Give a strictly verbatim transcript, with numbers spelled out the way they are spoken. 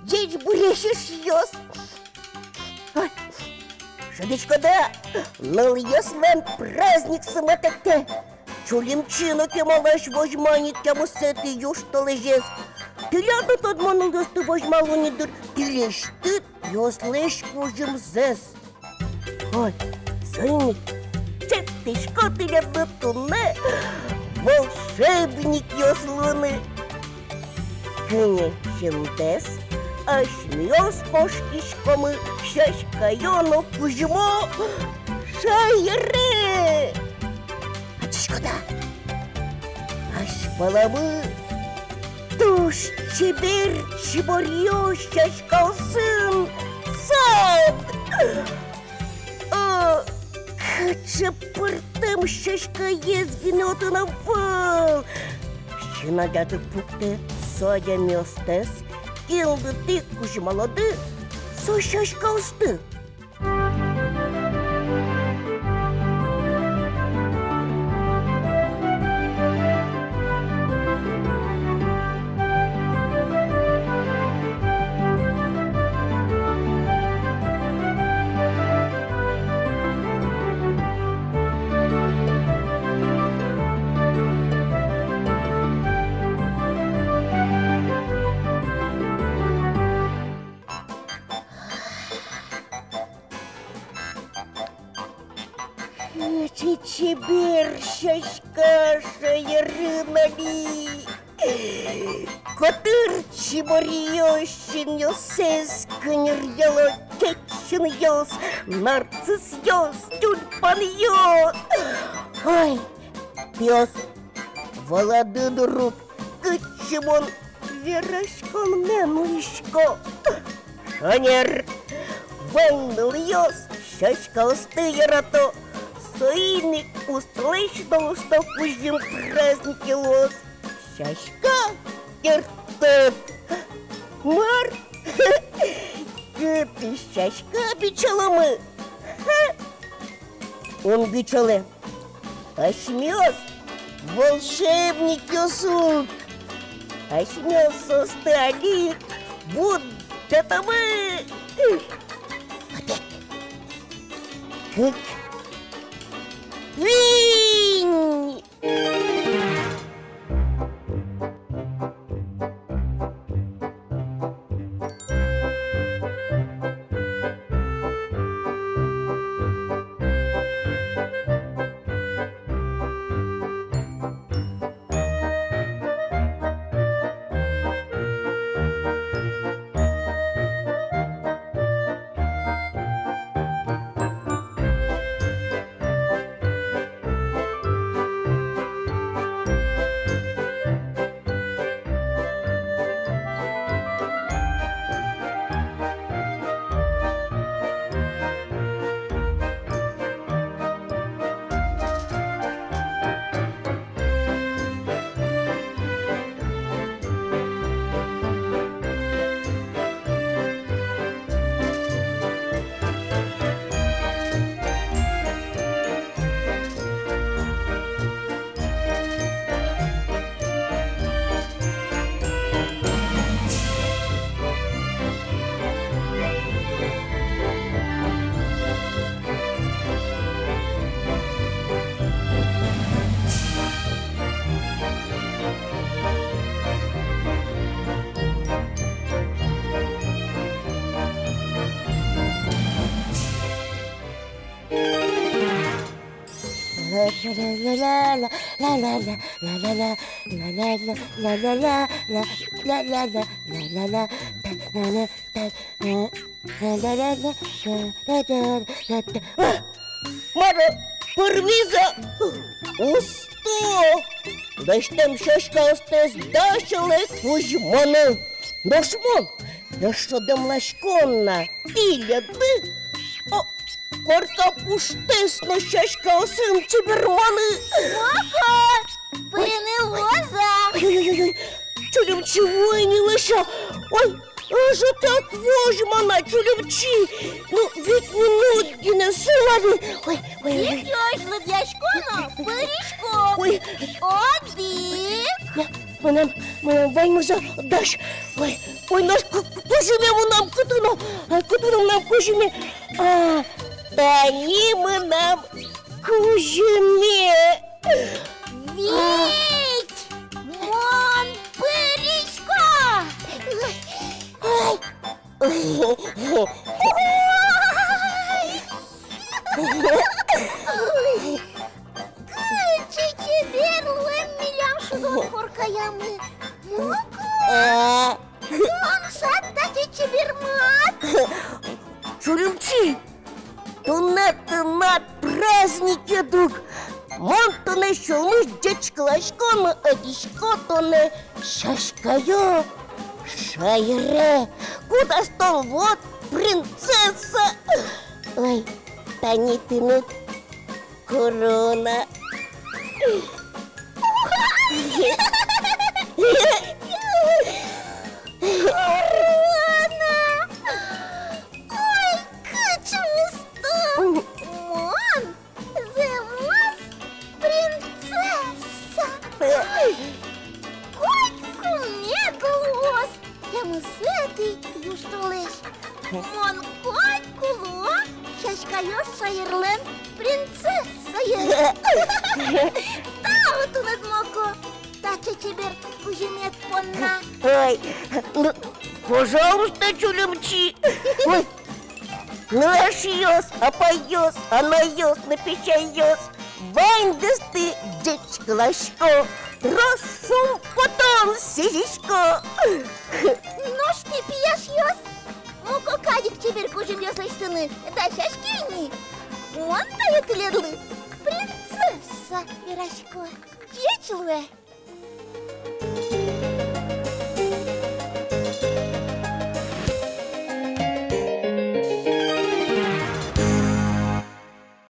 Ӟечбуресь, эшъёс! Ой, шӧдӥськоды-а, нылъёслэн праздниксы матэктэ. Чулимчи но кемалась возьма ини тямысэтӥ южтолэзез. Тӥляд но тодмо нылъёсты возьмало ни, дыр, тӥлесьтыд пиослэсь кузьымзэс. Ой, соин ик чектӥсько тӥледлы туннэ волшебникъёс луыны. Кӧня чындэс асьмеос кошкиськомы сяськаё но кузьмо шаере. Адӟиськоды-а? Азьпаламы туж чебер чиборъёс сяськаосын сад. О, кыӵе пӧртэм сяськаез гинэ отын ӧвӧл! Син адӟытэк пуктэ со адямиостэс, кинлы тӥ кузьмалоды со сяськаосты. Кыӵе чебер сяська шаерын али! Котыр чиборъёс синъёссэс кыньыръяло: кеч синъёс, нарциссъёс, тюльпанъёс. Ой, пиос, валады дыр ук, кытчы мон вераськонме нуисько. Шонер, вань нылъёс сяськаосты ярато, соин ик устлэсь но усто кузьым празднике луоз. Сяська керттод. Мар? Кытысь сяська бичаломы? Ха! Ум бичалэ. Асьмеос волшебникъёс ук. Асьмеос соосты али будэтомы. Одӥг, кык, куинь. Мар-а, пӧрмиз-а? Усто! Лэсьтэм сяськаостэс дасялэ кузьманы. Нош мон эшшо дэмласько на тӥледлы, о, корка пуштэс но сяськаосын чеберманы. Ма-ка, пырыны луоз-а? Ой-ой-ой-ой, Чулимчи вуэ ни, лэся. Ой, ӧжытак возьма на, Чулимчи. Ну, вить минут гинэ сылалэ. Ой, ой, ой. Ик ёзь лыдъясько но пырисько. Ой. Одӥг. Мынам, мынам ваньмыз-а дась? Ой, ой, нош ку-, ку-, кузьыме мынам кытын но? Ай, кытын но мынам кузьыме? А, тани мынам кузьыме. Вить! Мон пырисько! Ай! Ой! Ой! Кыӵе чебер луэм милям шудон коркаямы! Муку! А? Тон шат таӵе чебермат! Чулымчи! Туннэ тынад праздникед ук. Мон тонэ сюлмысь ӟечкыласько но ӧтисько тонэ сяськаё шаере, кудаз тон луод принцесса. Ой, тани тыныд корона. Корона! Ой, кыӵе усто! Мон зэмос принцесса! Котьку мед луоз тямысэтӥ южтолэзь. Мон котьку луо сяськаё шаерлэн принцессаез. Тау тыныд, Моко, таӵе чебер кузьымед понна. Ой, ну, пожалуйста, Чулымчи. Ой, ну, эшъёс, апайёс, анайёс но песяйёс, ваньдэсты ӟечкыласько, трос шумпотон сӥзисько. Нош тӥ, пияшъёс, Моко кадь ик чебер кузьымъёс лэсьтыны дасяське ини. Мон тае тӥледлы принцесса верасько. Ӟеч луэ.